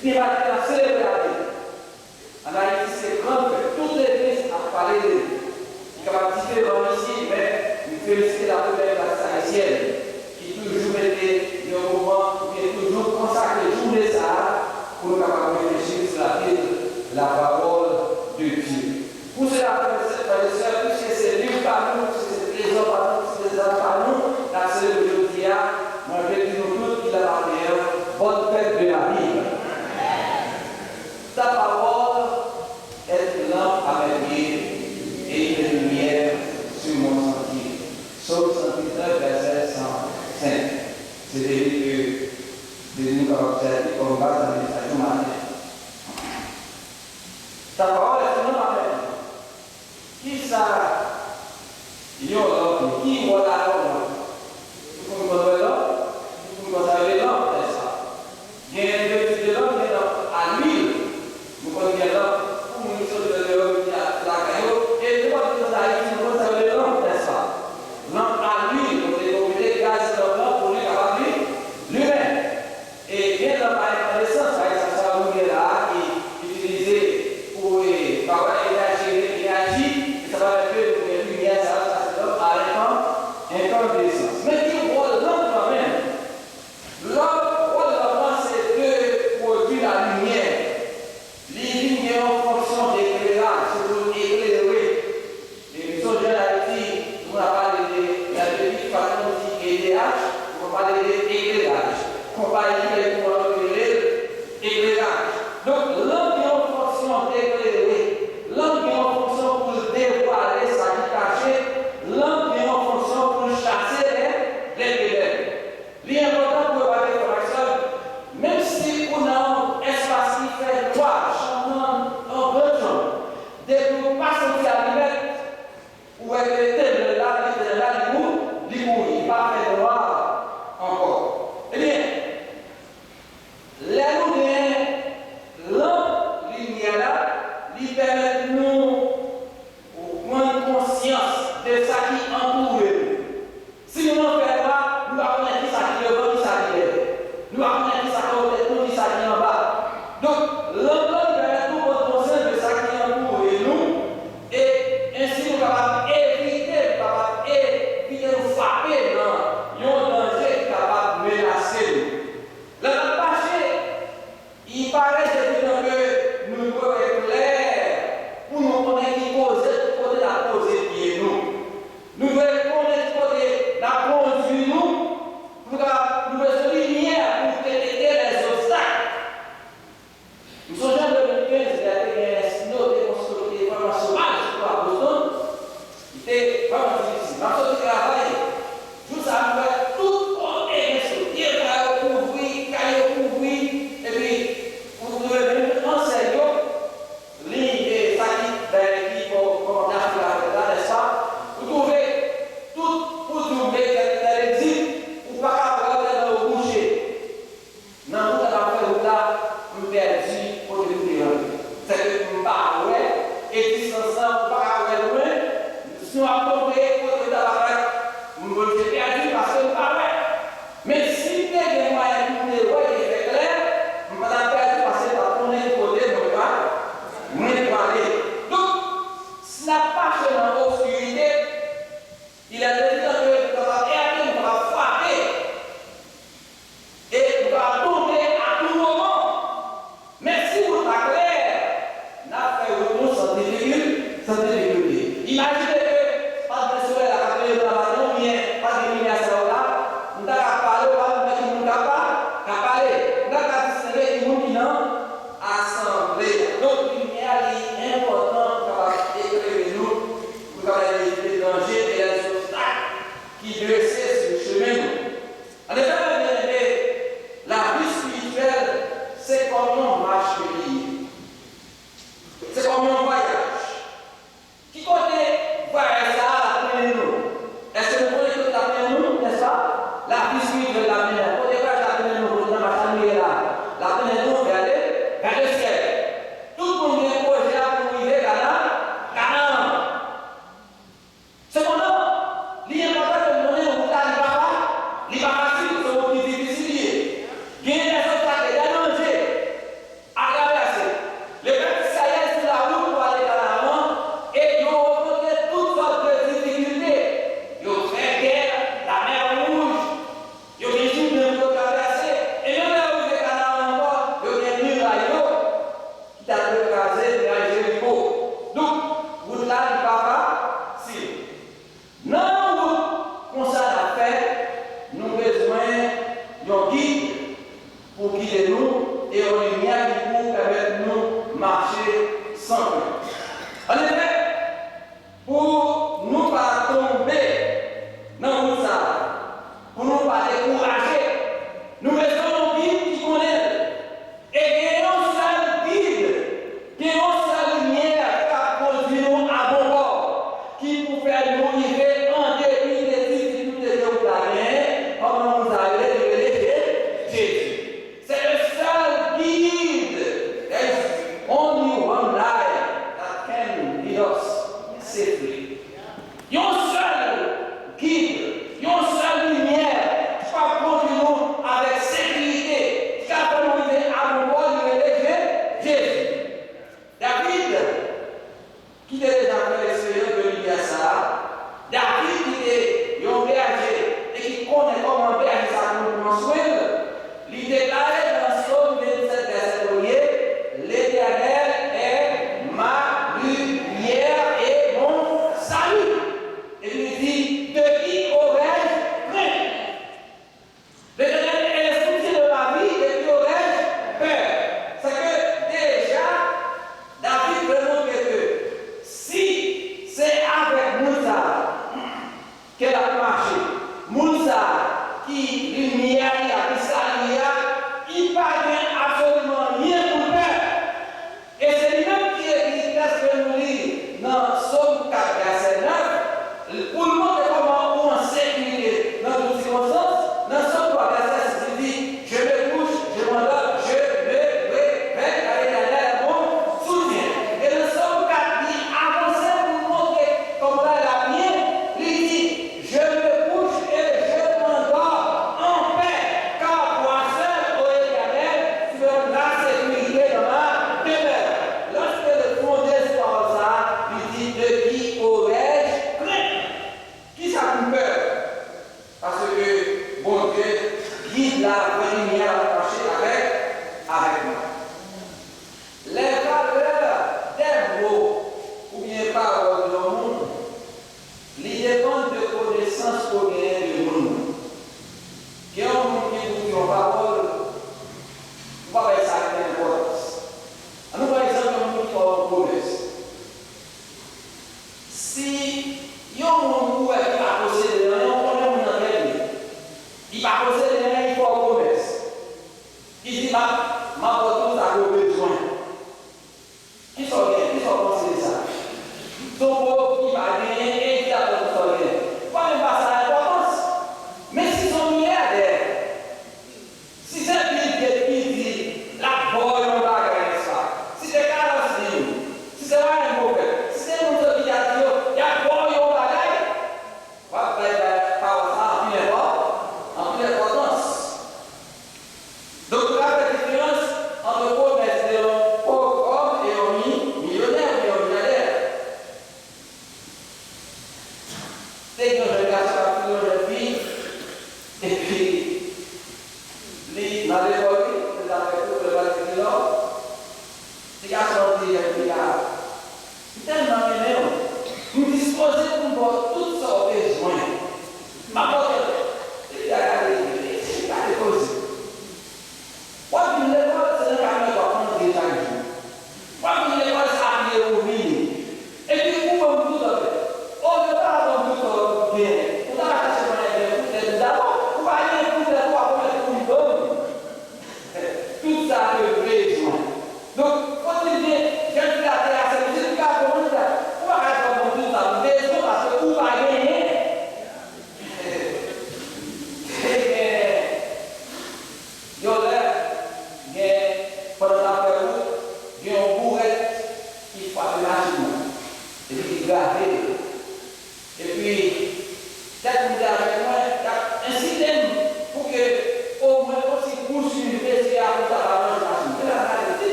Ebyen, maten n ap selebre Labib. Ann Ayiti, se gran fèt. Tout legliz ap pale de li. Li kapab diferan isi, men m felisite lapremyè klas ayisyèn ki toujou mete yon moman oubyen toujou konsakre jounen sa a pou nou kapab reflechi sou Labib, la parole de Dieu. Pou sela, frè e sè, piske se liv pa nou, piske se trezò pa nou, piske se zam pa nou, n ap selebre jodi a, mwen vle di nou tout ki la maten an, bonne fête de la Bible. Ta parole est une lampe à mes pieds et une lumière sur mon sentier. Sòm san diznèf, vèsè san senk. Se de li ke Bondye nou kapab sèvi kòm baz nan mesaj nou maten. Ta parole est une lampe à mes pieds. Kisa yon lanp ye? Ki wòl a yon lanp? Tout moun konn wè lanp? Tout moun konn sa yo rele lanp, nèspa? Gen de tip de lanp, gen lanp a lwil. Nou konn gen lanp pou moun ki soti nan deyò vin lakay yo. E nenpòt ki soti Ayiti, nou konn sa yo rele lanp, nèspa? Lanp a lwil, kote yo mete gaz lanp lan pou li kapab li, limen. E gen lanp a enkandesans, pa egzanp, sa nou gen la a, ki itilize pou, e, pa wè, enèji, enèji, e sa pèmèt ke nou gen limyè, sa, sa se lanp a enkan-, enkandesans. Men ki wòl lanp lan menm? Lanp, wòl lanp lan se de pwodui lalimyè. Li vin gen yon fonksyon dekleraj, se pou l eklere. E m sonje ann Ayiti, moun ap pale de, lè yo te piti, pa t konn di E D H, nou pale de ekleraj. Konpayi ki bay kouran yo rele l ekleraj. Donk, lanp gen yon fonksyon deklere, lanp gen yon fonksyon pou l devwale sa ki kache, lanp gen yon fonksyon pou l chase lè, lè l gen lè. Li enpòtan pou yo pa gen fè ak sè, menm si ou nan yon espas ki fè nwa, chanm nan yon gran chanm, depi ou pa santi alimèt, ou wè ke tenèb la, li tenèb la, li kou-, li kouri, li pa fè nwa ankò. Ebyen, pou gide nou e yon limyè ki pou pèmèt nou mache san krent. Anefè, pou nou pa tonbe nan wout sa a, pou nou pa dekouraje, nou bezwen yon gid ki konnen l. E gen yon sèl gid, gen yon sèl limyè k ap kondui nou a bon pò, ki pou fè nou rive an depi de difikilte ke wout la genyen, kòman moun sa rele, li rele Je-, Jezi. Se le sèl gid. There is only one light.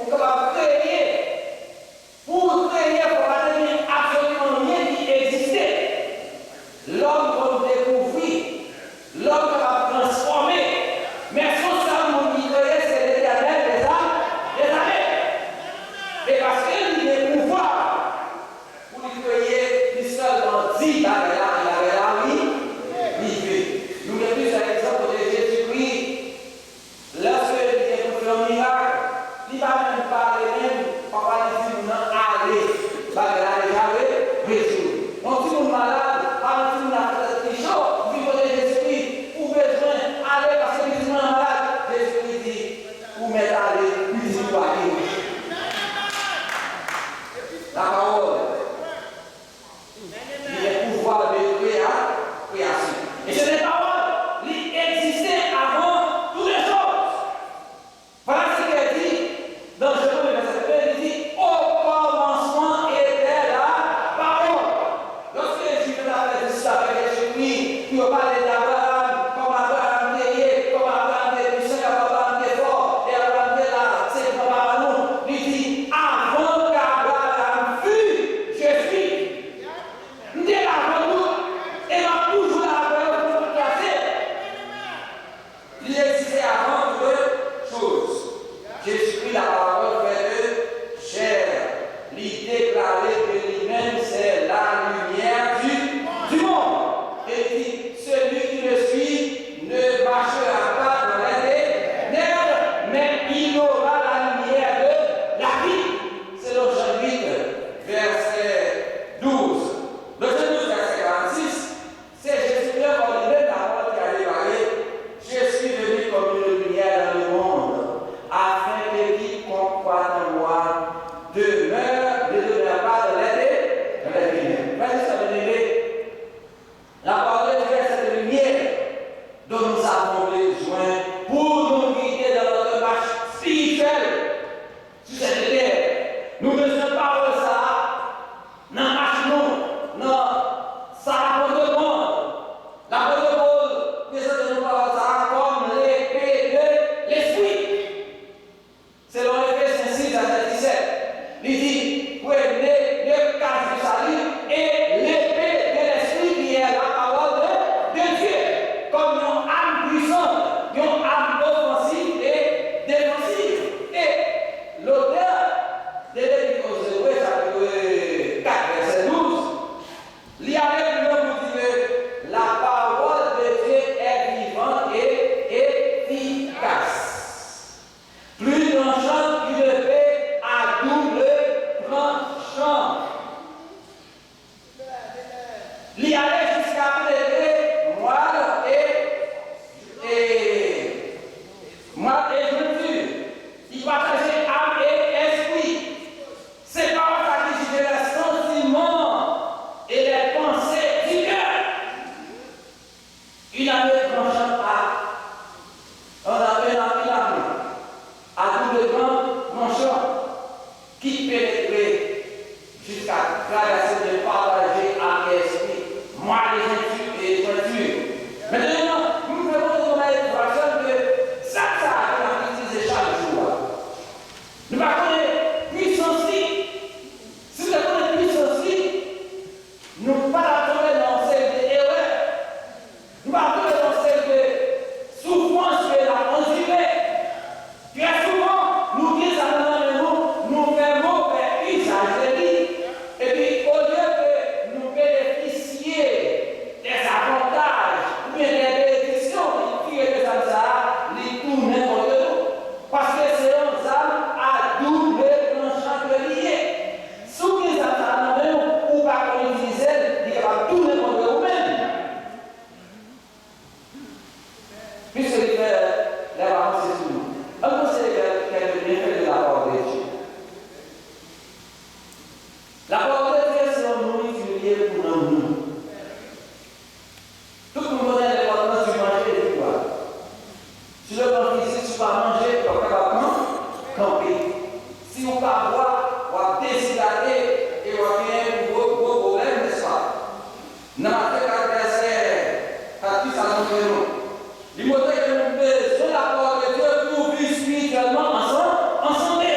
Ou kapab kreye. Pou w kreye, fò pa te gen absoliman anyen ki egziste. Lòm konn dekouvri, lòm kapab transfòme. Men se yon sèl moun ki kreye, se Letènèl deza-, dezame. E paske li gen pouvwa pou li kreye, li sèlman di bagay la, e bagay la ri-, rive. Nou gen plizyè egzanp kote Jezikri Lèske li gen pou l fè yon mirak, li pa menm pale menm, papa li di moun nan ale, bagay la deja re-, rezoud. Yon timoun malad, pa yon timoun ak tèt ki cho, ou vin kote Jezikri, ou bezwen ale paske pitit mwen an malad. Jezikri di, ou mèt ale, pitit ou a geri. Lapawòl. Li gen pouvwa de krea-, kreyasyon. E se de pawòl, li egziste avan tout de choz. Vwala se kè di, dan Jan premye vèsè premye, li di, o kòmansman etè lapawòl. Lòske Jwif yo t ap fè diskisyon avèk Jezikri, pou yo pale de Abraram, kòman Abraram te ye, kòman Abraram te pwisan, kòman Abraram te fò, e Abraram te la, se granpapa nou, li di, avan k'Abraham fût, je suis. M te la avan tout, e m ap toujou la avè w pou tout trase. Li egziste avan toute chose. Jezikri, la parole faite chair, li deklare ke li menm se la lumière du, du monde. E li di, celui qui me suit ne marchera pas dans les ténèbres, mais il aura la lumière de la vie. Selon Jan uit, vèsè douz. Nan Jan douz, vèsè karannsis, se Jezikri ankò li menm, lapawòl ki ale pale, je suis venu comme une lumière dans le monde, afin que quiconque croit en moi demeure, ne demeure pas dans les té-, dans les ténèbres. Frè e sè byeneme, la parole de Dieu est cette lumière dont nous avons besoin pour nous guider dans notre marche spirituelle sur cette terre. Nou bezwen pawòl sa a nan mach nou, nan sa lapòt Pòl. Lapòt Pòl prezante nou pawòl sa a kòm lepe de lespri. Selon Efesyen sis, vèsè disèt, li di, prenez le casque du salut et l'épée de l'esprit qui est la parole de, de Dieu, comme une arme puissante, une arme offensive et défensive. E lotè de Lepit o Ebre, chapit kat, vèsè douz, li ale pi lwen pou di ke la parole de Dieu est vivante et efficace. Plus tranchante qu'une épée à double tranchant. Li ale jiska pete mwal e, e, mwal e jwenti. Li pataje am e espri. Se pawòl sa ki jije lè santiman e lè panse di kè. Une épée tranchante à, une épée, une épée à double tranchant qui pénètre jusqu'à traverser, de partager âme et esprit, moelle et jointure, et jointure. Maintenant, m fè montre nou nan Efezyen ke zam sa a ke n ap itilize chak jou a. Nou pa konnen pwisans li. Si nou te konnen pwisans li, nou pa t ap tonbe nan yon seri de erè. Nou pa tonbe nan yon seri de soufrans ke n ap andire. Trè souvan, nou gen zam nan men nou, nou fè movè izaj de li. Epi, olye ke nou benefisye dè zavantaj oubyen dè benediksyon ki tire de zam sa a, li tounen kont nou. Paske se yon zam a double tranchant ke li ye. Si w gen zam sa a nan men w, ou pa konn itilize l, li kapab tounen kont ou menm. Puisque il fait les avancées sur nous. Ann konsidere kèk, kèk byenfè de la parole de Dieu. La parole de Dieu se yon nouriti li ye pou nanm nou. Tout moun konnen enpòtans di manje e di bwè. Sou le plan fizik, si w pa manje, w p ap kapab kan-, kanpe. Si w pa bwè, w ap dezidrate e w ap gen gwo, gwo pwoblèm, nèspa? Nan Matye kat vèsè kat, kisa l montre nou? Li montre ke nou bezwen lapawòl de Dye pou viv espirityèlman an san-, an sante.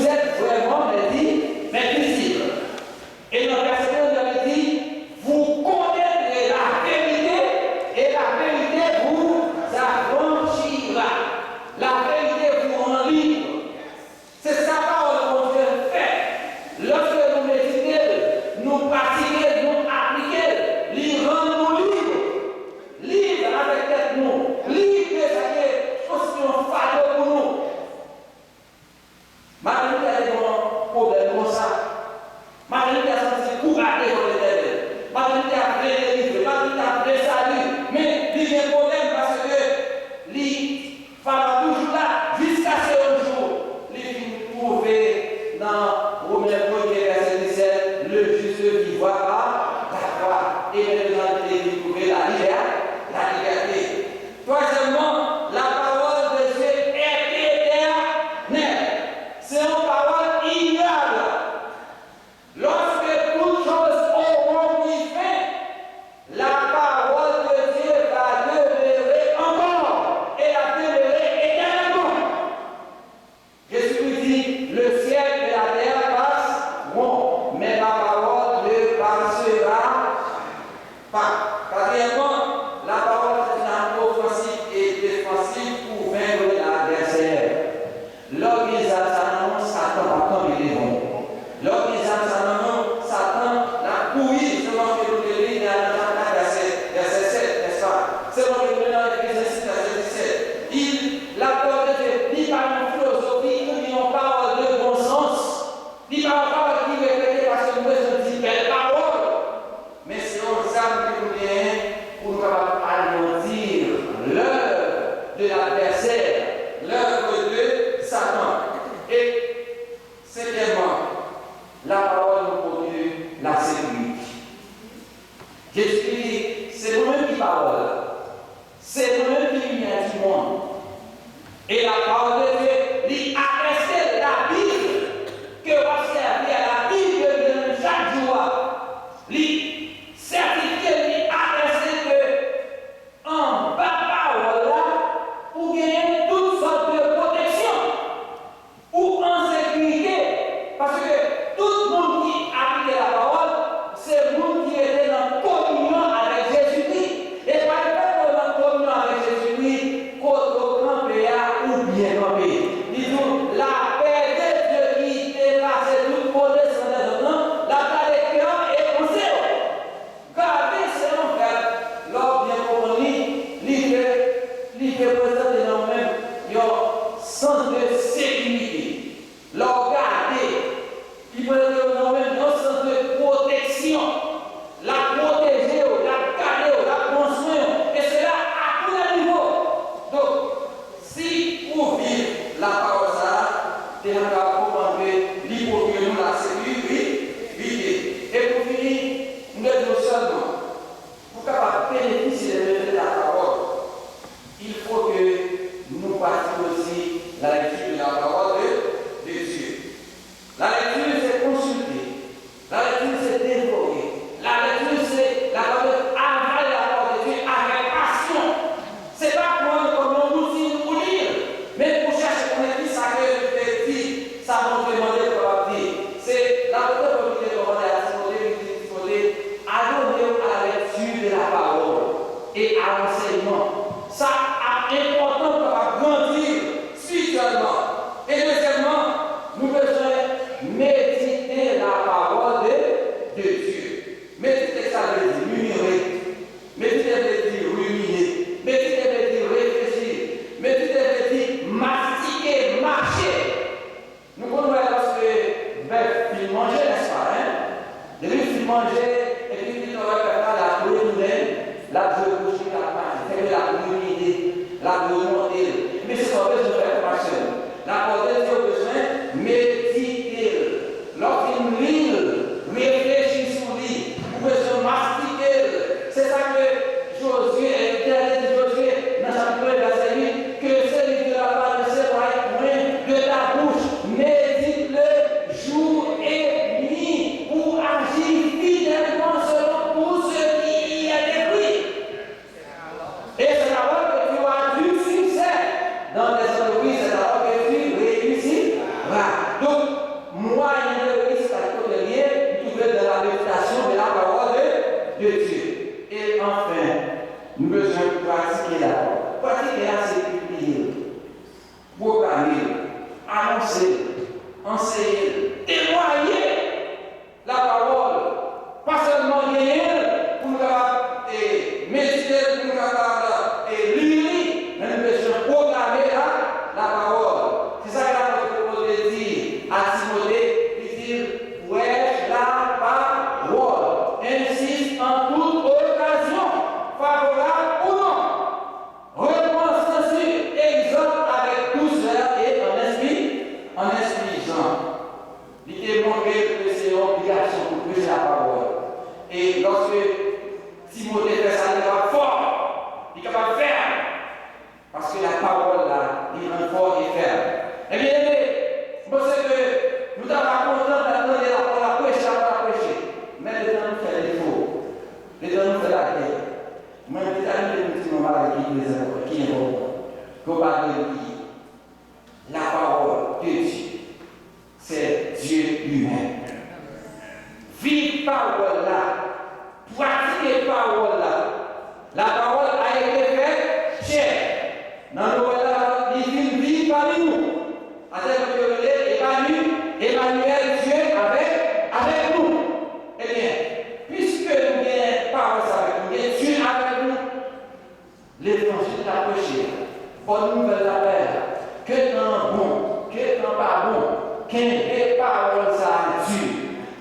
êtes vraiment, il dit, mes disciples. Et dans verset onze, il dit, vous connaîtrez la vérité, et la vérité vous affranchira. La vérité vous rend libre. Se sa pawòl Bondye fè. Lòske nou medite l, nou pratike l, nou aplike l, li rann nou lib. Lib avèk tèt nou. Lib de sa ki konstitye yon fado pou nou. Maten nou te gen yon pwoblèm konsa. Maten li te santi kou bate devan Letènèl. Maten li te vle delivre, maten li te vle sali. Men li gen pwoblèm paske li, fado a toujou la, jiskaske yon jou li vin twouve nan Women premye vèsè disèt, le juste vivra par la foi. E mentnan li te vin twouve lalibè-, lalibète. Twazyèmman, la parole de Dieu est éternelle. Se yon pawòl inyab. Lorsque toutes choses auront pris fin, la parole de Dieu va demeurer encore et a demeurer éternellement. Jésus-Christ dit, le ciel et la terre passeront, mais ma parole ne passera pas. Quatrièmement, la parole est une arme offensive et défensive pour vaincre l'adversaire. Lè w gen zam sa nan men w, Satan p ap kanpe devan w. Lè w gen zam sa nan men w, Satan l ap kouri, selon ke nou te li nan Jan kat vèsè, vèsè sèt, nèspa? Selon ke nou li nan Efezen sis, vèsè disèt, il, la parole de Dieu, li pa yon filozofi oubyen yon pawòl de bon sans. Li pa yon pawòl ki repete paske nou bezwen di bèl pawòl. Men se yon zam ke nou genyen pou nou kapab anéantir l'œuvre de l'adversaire, l'œuvre de Satan. E senkyèmman, lapawòl nou pote lasekirite. Jezi di, se mwen menm ki pawòl la. Se mwen menm ki limyè di mond. E la parole de Dieu, li ateste la Bible ke w ap sèvi a, la Bible ke w li nan chak jou a. Li sètifye, li ateste ke anba pawòl la, ou genyen tout sòt de pwoteksyon. Ou an sekirite, paske tout moun ki aplike lapawòl, se moun ki rete nan kominyon avèk Jezikri. E pa lefètke w nan kominyon avèk Jezikri, kote w kanpe a, ou byen kanpe. Li di w, lapè de Dye ki depase tout konesans dèzòm nan, l ap gade kè w e panse w. Gade se yon vèb, lè w byen konprann li, li vle, li vle prezante nan ou menm yon sans de sekirite. Lè w gade, li prezante nan ou menm yon sans de pwoteksyon. L ap pwoteje w, l ap gade w, l ap pran swen w. E sela a tou lè nivo. Donk, si ou viv lapawòl sa a, deja nou ka konprann ke li pwokire nou lasekirite. E pou fini, m vle di w sèlman, pou kapab benefisye de bienfè de la parole, il faut que nous pratiquions aussi la lecture de la parole de, de Dieu. La lecture, c'est consulter. La lecture, c'est dévorer. La lecture, c'est la parole, avaler la parole de Dieu avec passion. Se pa pran l kòm yon woutin ou li l, men pou chèche konnen kisa ke li vle di, sa Bondye mande pou w ap di. Se lapot Pòl ki te kòmande a Timote, li di Timote, adonne w à la lecture de la parole et à l'enseignement. Sa ap enpòtan pou w kapab grandi espirityèlman. E dezyèmman, nou bezwen medite la parole de, de Dieu. Medite sa vle di murmure. Medite vle di rumine. Medite vle di reflechi. Medite vle di mastike, mache. Nou konn wè lòske bèf fin manje, nèspa, en? Depi l fin manje, epi pita w wè bèf la, l ap retounen, l ap jwe bouch li, l ap mache. Fè ke l ap rumine, l ap remonte l. Men se sa w bezwen fè, frè m ak sè m. Lapawòl de Dye, ou bezwen medite l. Lè w fin li l, reflechi sou li. Ou bezwen mastike l. Se sa ke Jozye, Letènèl di Jozye nan chapit premye, vèsè uit, que ce livre de la loi ne s'éloigne point de ta bouche, médite-le jour et nuit pour agir fidèlement yeux humains. Viv pawòl la. Pratike pawòl la. La parole a été faite chair. Nan Nouvèl la, li vin viv pami nou. Atè nou te rele Emanu-, Emmanuel, Dieu avec, avec nous. Ebyen, piske nou gen pawòl sa avèk nou, gen Dieu avec nous, levanjil n ap preche a, bòn nouvèl lapè a, ke tan an bon, ke tan pa bon, kenbe pawòl sa a di.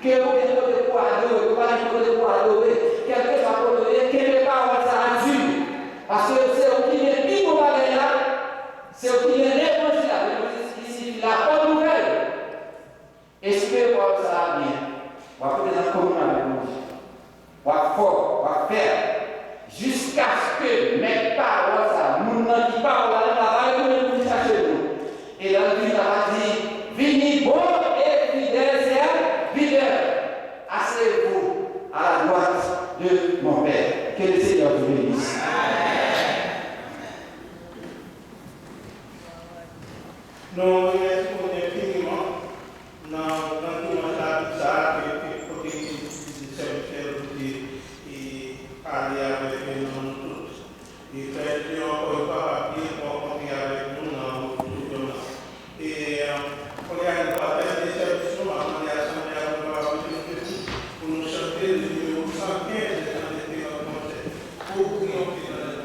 Ke ou gen kote pou adore, ou pa gen kote pou adore, kèlkeswa kote ou ye, kenbe pawòl sa a di. Paske se ou ki gen pi bon bagay la, se ou ki gen levanjil la, levanjil ki siyifi la bòn nouvèl. Espere pawòl sa a byen. W ap rete nan kominyon avèk Bondye. W ap fò, w ap fèm. Jiskaske mèt pawòl sa a, moun nan ki pawòl la menm la, va retounen pou vin chache nou. E lè l vini la, va di, vini bon et fidèle serviteur, asseyez-vous à la droite de mon Père. Que le Seigneur vous bénisse. Nou remèsye Bondye enfiniman nan, nan dimanch la, tout sa, ke, ke kote ki itilize sèvitè pou te, e, pale avèk, e, nou tout. E frè Dieu, ankò yon fwa, pa bliye pou w konte avèk nou nan wout Sodòm nan. E, e, kounye a, nou va tèmine sèvis nou, m ap mande asanble a pou nou kapab mete nou depi, pou nou chante le nimewo san kenz nan Lespri nan konsèy. Pou priye yon ti tan nan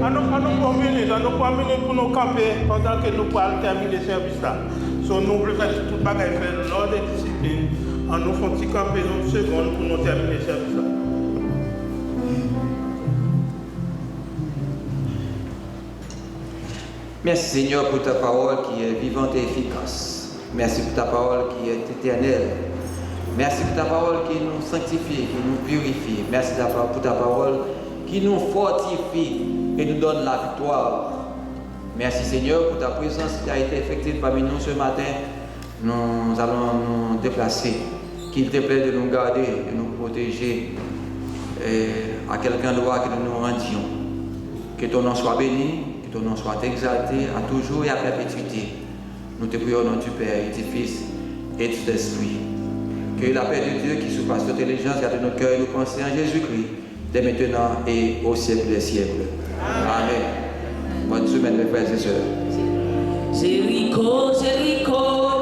An nou, an nou pran minit, an nou pran minit pou nou kanpe pandan ke nou pral tèmine sèvis la. So, nou vle fè tout bagay fè lòd e disiplin. An nou fè yon ti kanpe yon segonn pou nou tèmine sèvis la. Merci Seigneur pour ta parole qui est vivante et efficace. Merci pour ta parole qui est éternelle. Merci pour ta parole qui nous sanctifie, qui nous purifie. Merci ta pa- pour ta parole qui nous fortifie et nous donne la victoire. Merci Seigneur pour ta présence qui a été effective parmi nous ce matin. Nous allons nous déplacer. Qu'il te plaît de nous garder, de nous protéger, euh, à quelque endroit que nous nous rendions. Que ton nom soit béni, que ton nom soit exalté à toujours et à perpétuité. Nous te prions au nom du Père et du Fils et du Saint-Esprit. Que la paix de Dieu qui surpasse toute intelligence garde nos cœurs et nos pensées en Jésus-Christ, dès maintenant et au siècle des siècles. Amen. Bonne semaine, mes frères et sœurs. Jéricho, Jéricho,